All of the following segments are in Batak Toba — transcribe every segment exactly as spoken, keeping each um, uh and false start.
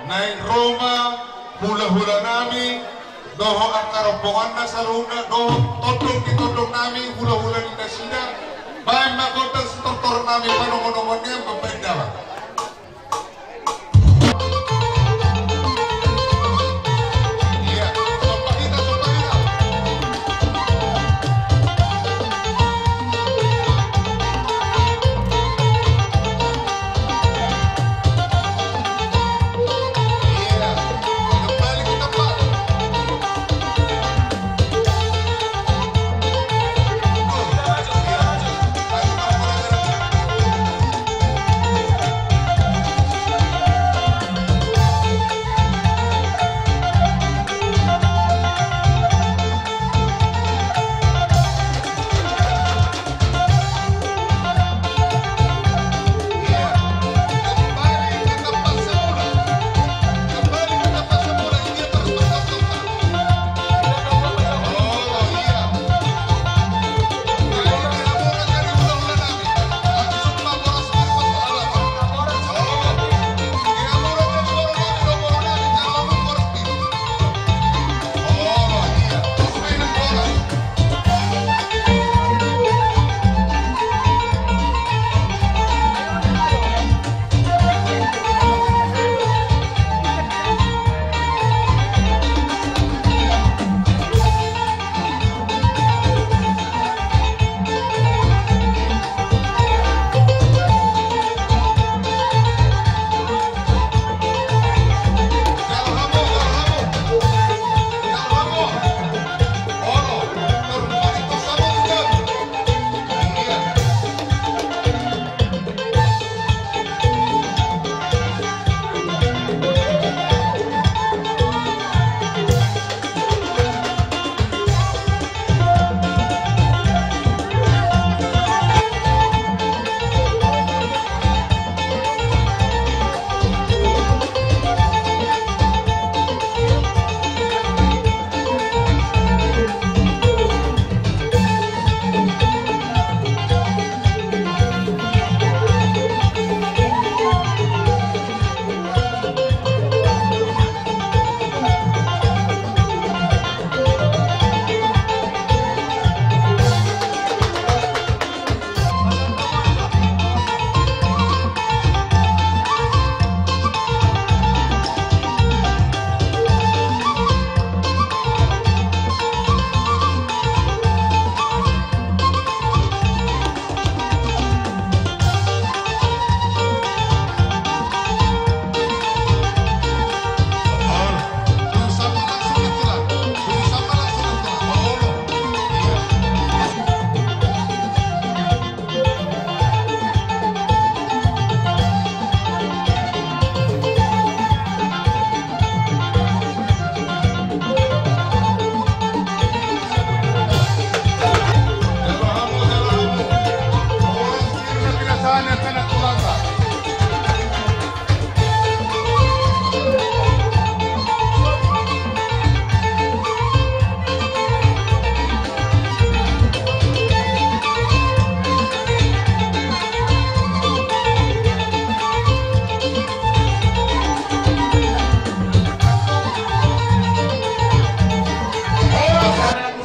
Naeng ro ma hulahula nami dohot angka rombonganna saluhutna dohot tondong ni tondong nami, hulahula ni nasida. Baen ma gondang sitortor nami panongonongon ni, baen damang.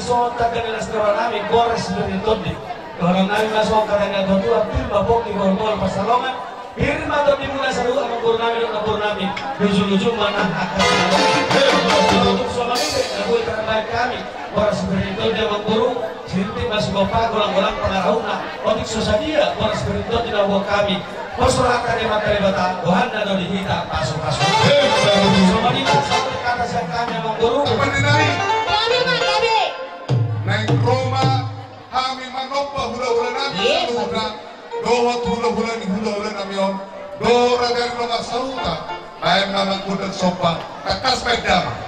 Songon tanda ni las ni roha nami, boras ni tondi. Dohonon nami ma songon hata ni natuatua, pir ma pongki, bohol ma pansalongan, pir ma tondimuna saluhut, amangboru nami dohot namboru nami, ujung-ujung ma nang angka sinamot. Songon i pe na boi tarbahen hami, boras ni tondi, amangboru, sirinte ma sigompa, golang-golang pangarahutna, otik so sadia boras ni tondi na huboan hami, pos rohanta di Amanta Debata, boanna do di hita pasu-pasu. Songon i ma sahat hata sian hami, amangboru. Gabe ma, gabe. Naeng ro ma hami manomba hulahula nami saluhutna, dohot hulahula ni hulahula nami on, dohot raja ni dongan sahuta, baen ma gondang somba, tangkas baen damang.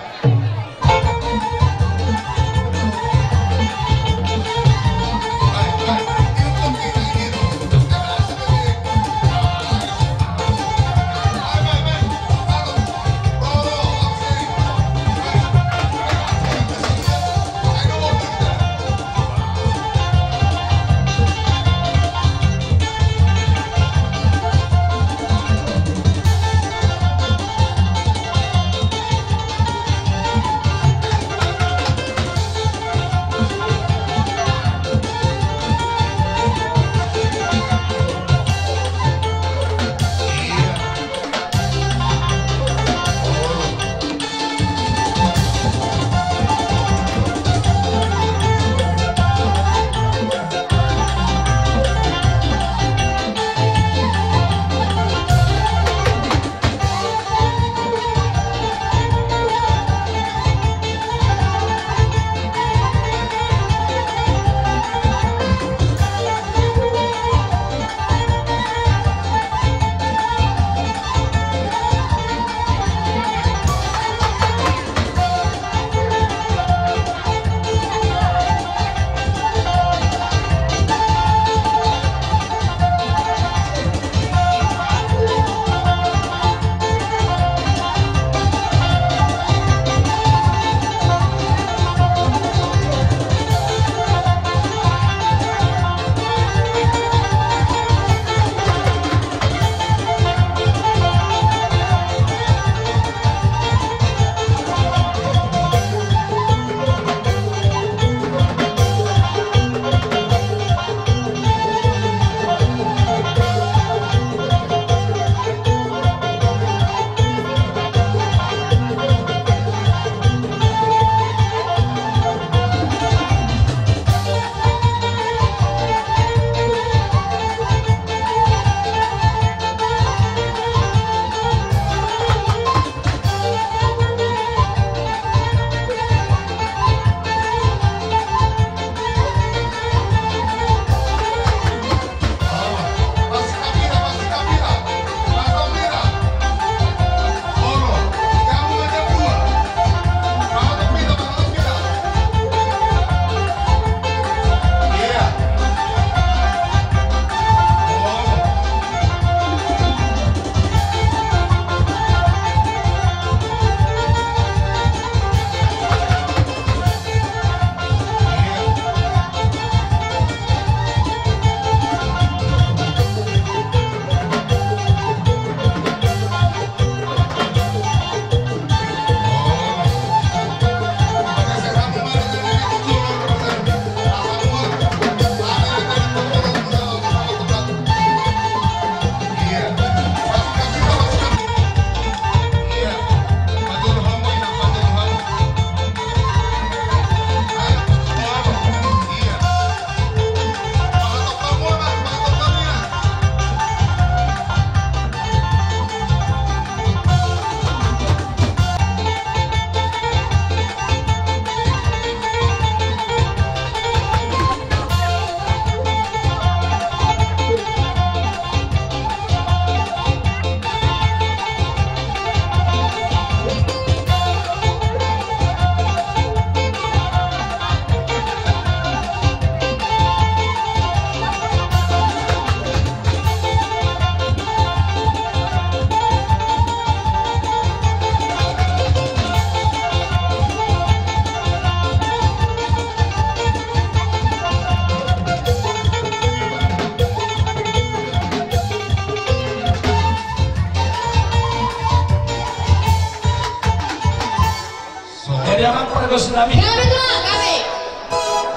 Damang pargonsi nami. Gabe ma, gabe.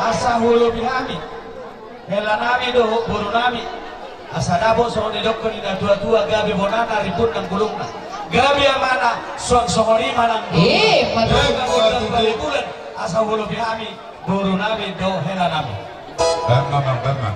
Asa hulobi hami hela nami dohot boru nami. Asa dapot songon nidokkon ni na tua-tua, gabe bonana rimbun nang bulungna. Gabe amana suang songon i ma nang boru. Eh, gabe gondang bale bulan. Asa hulobi hami boru nami dohot hela nami. Bang ma, bang, bang ma.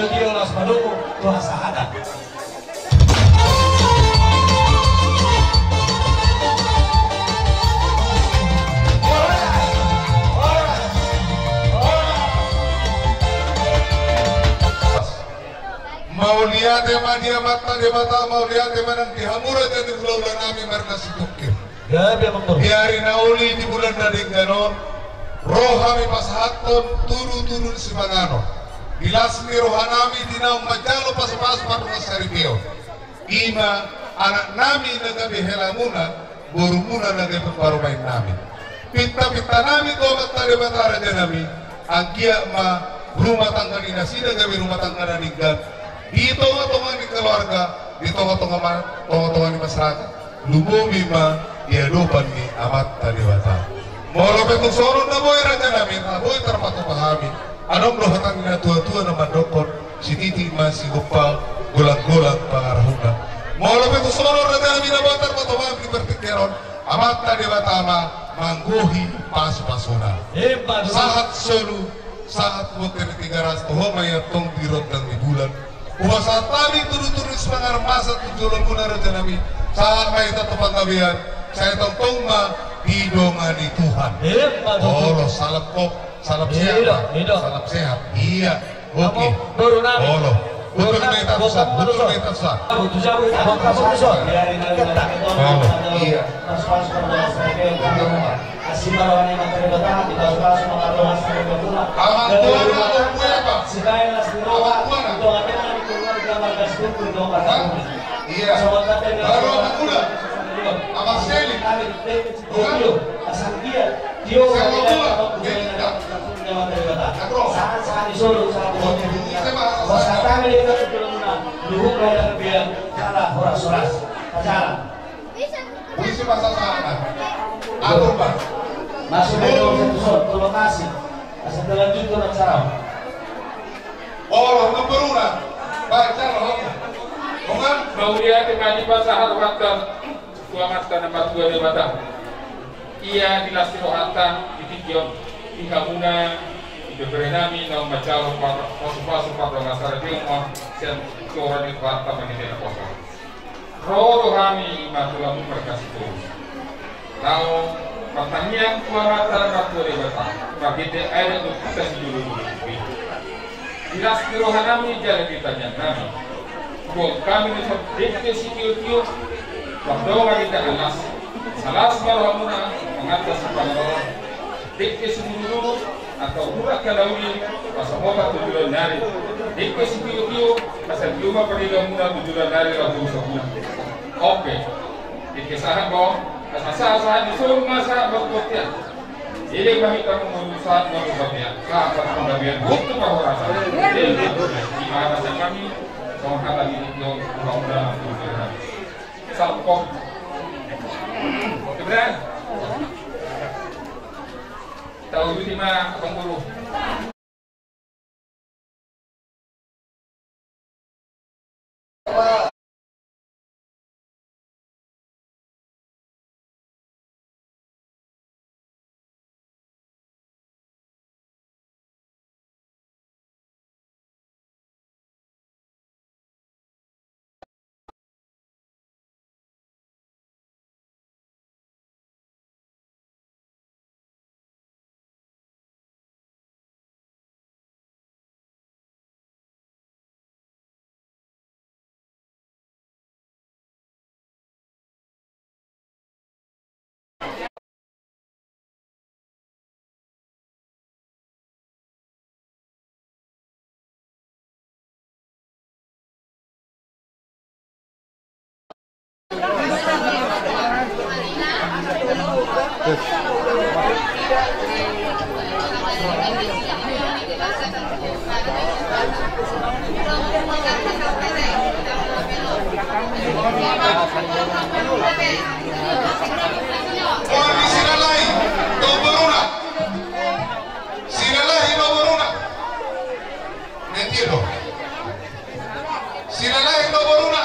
Tio las manomu tu hasahatan. Mauliate ma di Amanta Debata, mauliate ma nang di hamu raja ni hulahula nami marga Situngkil. Gabe amang boru. Di ari na uli di bulan na denggan on, ro hami pasahathon tudutudu ni sipanganon. Di las ni roha nami di naung manjalo pasupasu pardongansaripeon. I ma anak nami na gabe helamuna, borumuna na gabe parumaen nami. Pintapinta nami tu Amanta Debata raja nami, anggiat ma rumah tangga ni nasida gabe rumah tangga na denggan di tongatonga ni keluarga, di tongatonga ma-, tongatonga ni masyarakat. Lumobi ma di adopan ni Amanta Debata. Molo pe tung songon on na boi raja nami, na boi tarpatupa hami. Adong do hata ni natuatua na mandokkon, sititi ma sigompa, golanggolang pangarahutna. Molo pe tung songon on raja nami na boi tarpatupa hami di partingkian on, Amanta Debata ma manggohi pasupasuna. Emma tutu. Sahat solu, sahat bontean ni Tigaras, toho ma i antong di rondang ni bulan. Hupasahat hami tudutudu ni sipanganon masa tu jolomuna raja nami. Sahat ma hita tu panggabean. Sai tongtong ma didongani Tuhan. Emma tutu. Olo, salam kop, salam sehat. Iya, iya. Salam sehat. Iya. Oke. Boru nami. Olo. Boru nami. Boru nami. Boru nami. Boru nami. Boru nami. Olo. Iya. Asi ma roha ni Amanta Debata, dipasupasu ma pardongansaripeon muna. Amang tuan, amang tuan, Pak. Sibaen las ni roha, amang tuan, di tongatonga ni keluarga marga Situngkil, di tongatonga. Iya. Sobat kata yang baru amang tuan. Amang Seli. Kami di P P C Tio, Tio. Asal dia, Tio, saya mau pulang. Amang Debata. Sahat, sahat di Solo, sahat di Solo. Pasahat hami di Solo, luhut ma hita biar jala horas-horas. Pasahat. Puisi masa sana. Atur, Pak. Masuk ke dalam satu son, terima kasih. Asa terlanjur tu anak sarau. Olo, nomor una. Baik, cara, oke. Ongan. Mauliate ma di pasahat rohanta tu Amanta na martua Debata. Ia di las ni rohanta di tingki on, di hamuna, di bebere nami naung manjalo par-, pasupasu pardongansaripeon on sian joro ni Tuhanta marhite naposona. Ro do hami i ma tu hamu marga Situngkil. Laho martangiang tu Amanta na martua Debata marhite adat dohot hata sijolojolo. Di las ni roha nami jala di tangiang nami, huboan hami do dengke sitiotio, mardongan di tangan las. Asa las ma rohamuna mangantas sipanganon. Dengke sidudududu, angka uduran halauli, pasamotan tu joloan ni ari. Dengke sitiotio, asa tio ma paribanmuna tu joloan ni ari laho tu sabuna. Oke. Dengke sahat do, asa sahat-sahat ni solu ma sahat margontian. Jadi kami kamu mau sahat margontian. Sahat margontian. Untuk pahorasan. Jadi, di mana saya kami, songon hata di tingki on, undang-undang, undang-undang. Salam kok. Oke, Bray. Tau di ma pengurus. Oi, silalahi, do boruna. Silalahi do boruna. Nanti do. Silalahi do boruna.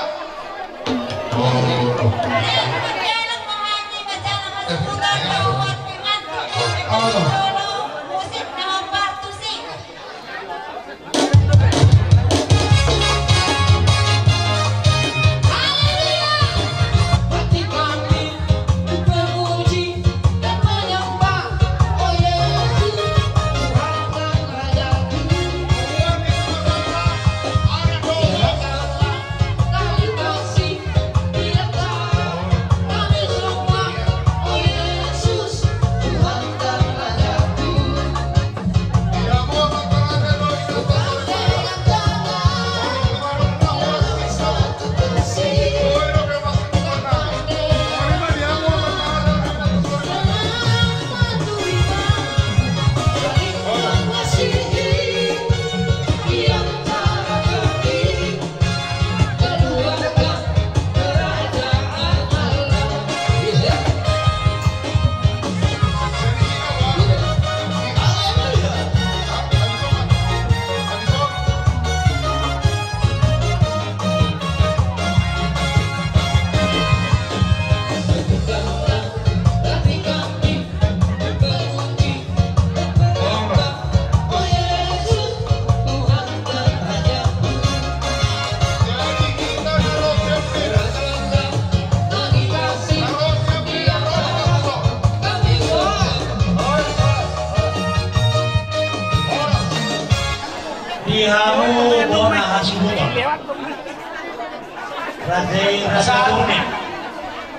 Raja i, raja Turnip.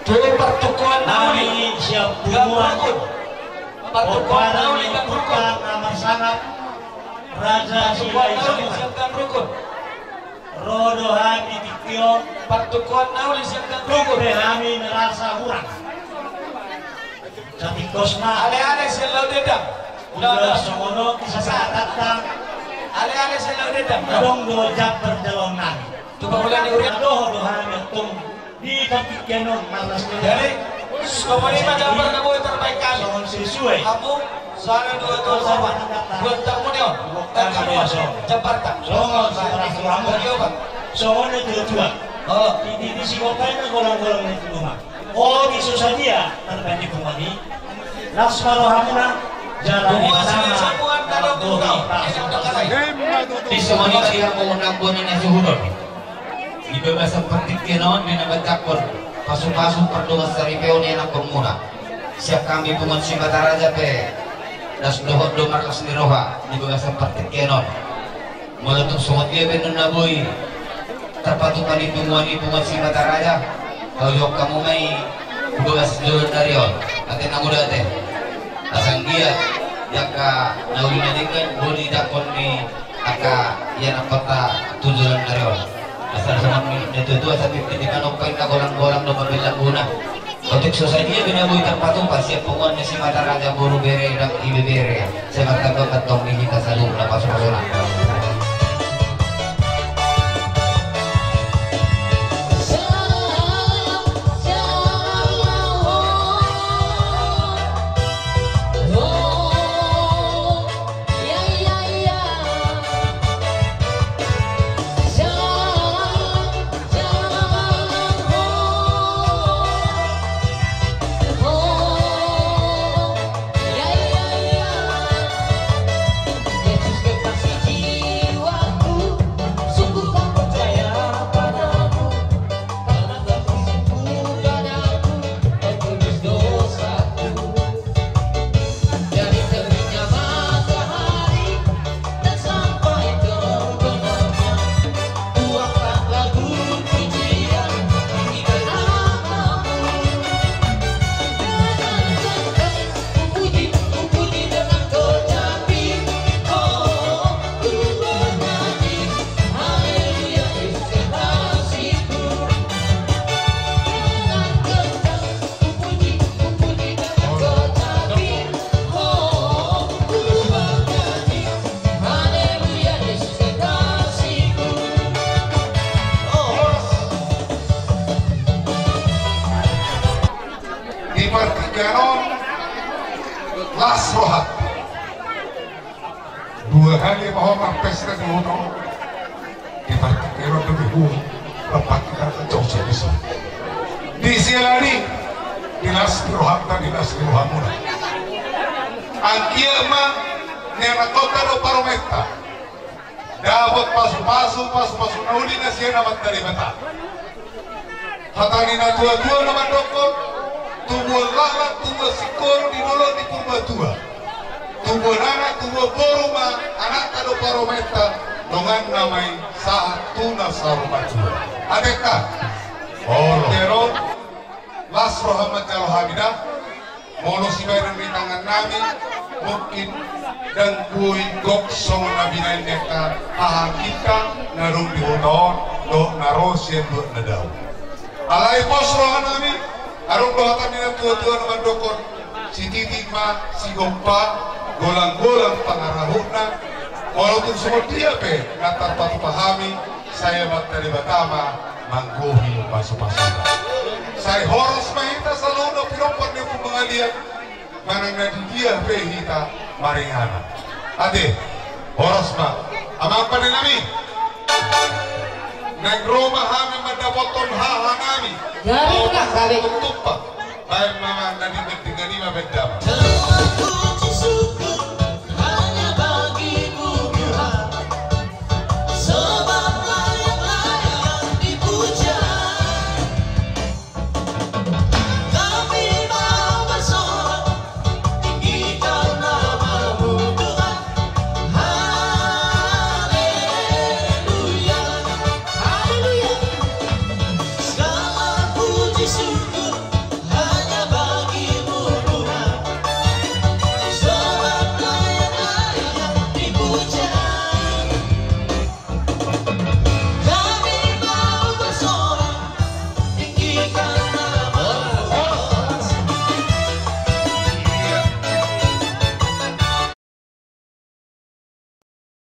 Tu partukoan na uli, siap Gang Rukun. Partukoan na uli, Gang Rukun. Partukoan na uli, siap Gang Rukun. Ro do hami tingki on. Partukoan na uli, siap Gang Rukun. Pe hami merasa hurang. Satingkosna. Ale-ale sian Laut Edam. Udah songon on di sasaran. Ale-ale sian Laut Edam. Adong do jambar jaloon nami. Tu pangula ni huria. Dohot do hami antong di partingkian on marlas ni. Jadi songon i ma jambar na boi tarbahen hami. Songon sesuai. Hamu sada dua tolu opat. Buat tak muni on. Jambar tak. Songon sesuai. Songon i tua-tua. Di, di, di si kopai na golang-golang ni rumah. O, di so sadia tarbahen punguan i, las ma rohamuna jala di songon i ma di hamu na bona na suhut on. Di bagasan partingkian on di na manjangkon pasu-pasu pardongan saripeon i anakhonmuna. Sian hami punguan Simataraja pe las dohot do marlas ni roha di bagasan partingkian on. Molo tung songon dia pe na boi tarpatupa ni punguan i punguan Simataraja, taujok hamu ma i tu bagas joloan ni ari on. Ate na mudar ate. Asa anggiat di angka na uli na denggan boi dijangkon ni angka ianakhonta tu joloan ni ari on. Asa songon ni na tua-tua, asa pipit ni panompa inna, golang-golang do pambahen lambuna. Otik so sadia pe na boi tarpatupa sian punguan ni Simataraja, boru, bere, dang ibebere. Sai martamba ma antong di hita saluhutna pasu-pasuna. Di partingkian on las roha. Dua hali ma ho marpesta di huta on. Di partingkian on do dihua. Rapat kita jauh sebisa. Di sialani di las ni rohanta, di las ni rohamuna. Anggiat ma ni anakhonta do paromenta. Dapot pasu-pasu, pasu-pasu na uli na sian Amanta Debata. Hata ni na tua-tua na mandokkon, tubuan laklak, tubuan singkoru di dolok ni Purbatua. Tubuan anak, tubuan boru ma anakta do paromenta, donganna ma i sahat tu na saur matua. Atengka. Olo. Teron, las roha manjalo hami da. Molo sibaenon ni tangannami, mungkin ndang boi gok songon na binaen ni angka hahaangginta na adong di huta on dohot na ro sian luat na dao. Alai pos rohanami, adong do hata ni na tua-tua na mandokkon, sititi ma sigompa, golang-golang pangarahutna. Molo tung songon dia pe na tarpatupa hami, sai Amanta Debata ma manggohi pasu-pasuna. Sai horas ma hita saluhutna pinompar ni Ompu Mangaliat, manang na di dia pe hita maringanan. Ate, horas ma. Amang pandenami, naeng ro ma hami mandapothon hahanami. Gabe. Tumpak. Baen ma amang na denggan-denggan i ma baen damang.